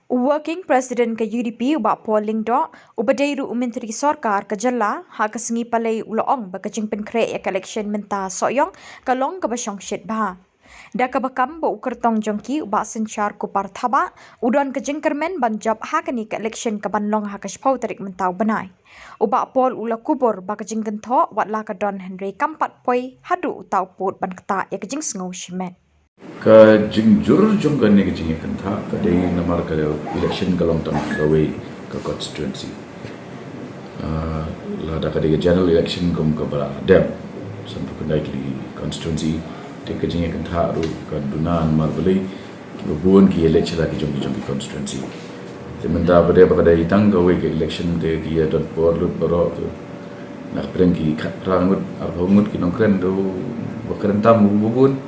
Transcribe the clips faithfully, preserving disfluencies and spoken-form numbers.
U Working President ka U D P, u Bah Paul Lyngdoh, uba dei ruh u Myntri Sorkar ka Jylla, ha ka sngi Palei u la ong ba ka jingpynkhreh ïa ka election mynta Sohiong ka long kaba shongshit bha. Da kaba kam ba u kyrtong jong ki, u Bah Synshar Kupar Thabah, u don ka jingkyrmen ban jop ha kane ka election kaban long ha ka shiphew tarik mynta u bnai. U Bah Paul u la kubur ba ka jingkynthoh wat la ka don hynrei kam pat poi haduh uta u pud ban ktah ïa ka jingsngew shimet. Ka jingjur jong kane ka jingïakynthah ka dei namar ka election ka long tang kawei ka constituency. Ah, lada ka dei ka general election kum kaba la dep, sanphew khyndai tylli ki constituency, te ka jingïakynthah ruh ka duna namar balei kiba bun ki ïaleit sha la ki jong ki jong ki constituency. Te mynta ba dei ba ka dei tang kawei ka election te ki ïa don por lut baroh te. Na ka pdeng ki khatphra ngut, arphew ngut ki nongkren te ba kren tam ba bun.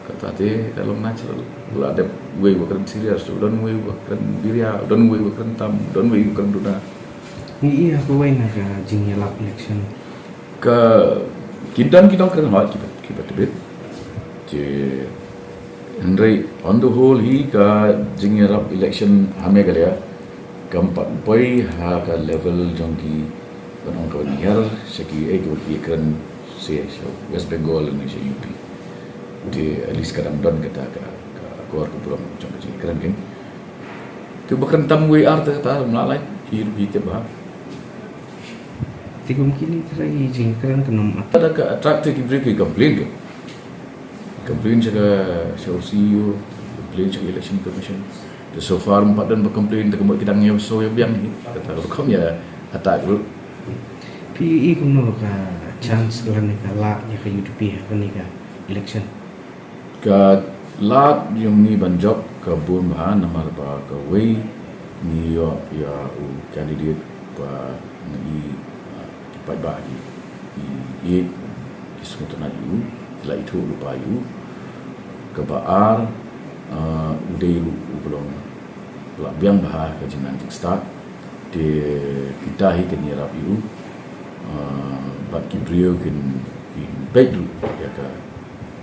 Kata te ka long natural. La dep wei ba kren serious, don wei ba kren biria, don wei ba kren tam, don wei ba kren duna. Ngi ïa kawei na ka jingïalap election. Ka ki don ki nongkren hot kiba, kiba tbit. Te hynrei on the whole hi ka jingïalap election ha Meghalaya kam pat poi ha ka level jong ki ban ong ka ban hiar sha ki, eh, kiba ki kren sha, sha West Bengal ne sha U P. Te at least ka dang don kata ka, ka akor ka burom jong ka jingkren kin. Te ba kren tam wei ar te kata ym lah lait, ki ruh ki tip bha. Te kum kine te ki jingkren kan ym at. Lada ka attract te ki briew ki complain ki. Complain sha ka, sha U C U, complain sha ka Election Commission. Te so far ym pat don ba complain, te ka mut ki dang ïa so ïa biang hi. Kata ka rukom ïa attack ruh. Phi i kumno ka chance lane ka lad ïa ka U D P ha kane ka election? Ka lad jong ngi ban jop ka bun bha namar ba kawei ngi ïoh ïa u candidate ba ngi, ah, ki paidbah ki, ki ïeit, ki sngewtynnat ïa u, ki la ithuh lypa ïa u. Kaba ar, ah, u dei ruh uba long la biang bha ka jingnang jingstad. Te kita hi kin ïarap ïa u, ah, bad ki briew kin, kin peit ruh ïa ka,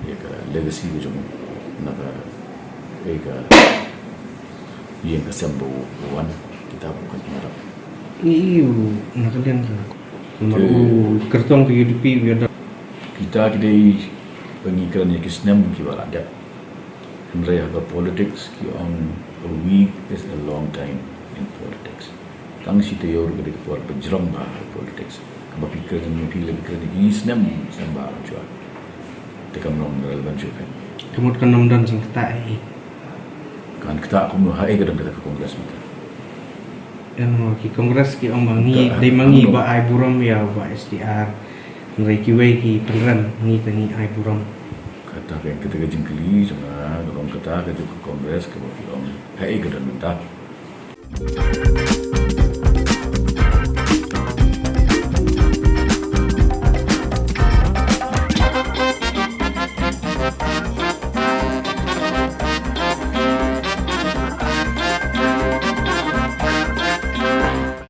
ïa ka legacy ka jong u na ka, ïa ka ïing ka sem ba u wan, kita ruh kan ïarap. Ngi ïohi na ka liang ka, namar u kyrtong ka U D P u ïa da. Kita ki dei ba ngi kren ïa ki snem kiba la dep. Hynrei ha ka politics ki ong a week is a long time in politics. Tang shi taïew ruh ka dei ka por ba jrong bha ha politics. Kaba phi kren, phi la phi kren ki snem, snem ba jua. Te kam long relevant shuh kan. Ka mut kan ym don jingktah hi. Kan ktah kumno, ha ei ka don kata ka Congress mynta. Ïa, namar ki Congress ki ong ba ngi, dei ma ngi ba ai burom ïa u Bah S T R. Hynrei kiwei ki pynrem, ngi te ngi ai burom. Kata ka, kata ka jingkylli jong nga, ka long kata ka jong ka Congress kaba ki ong ha ei ka don mynta.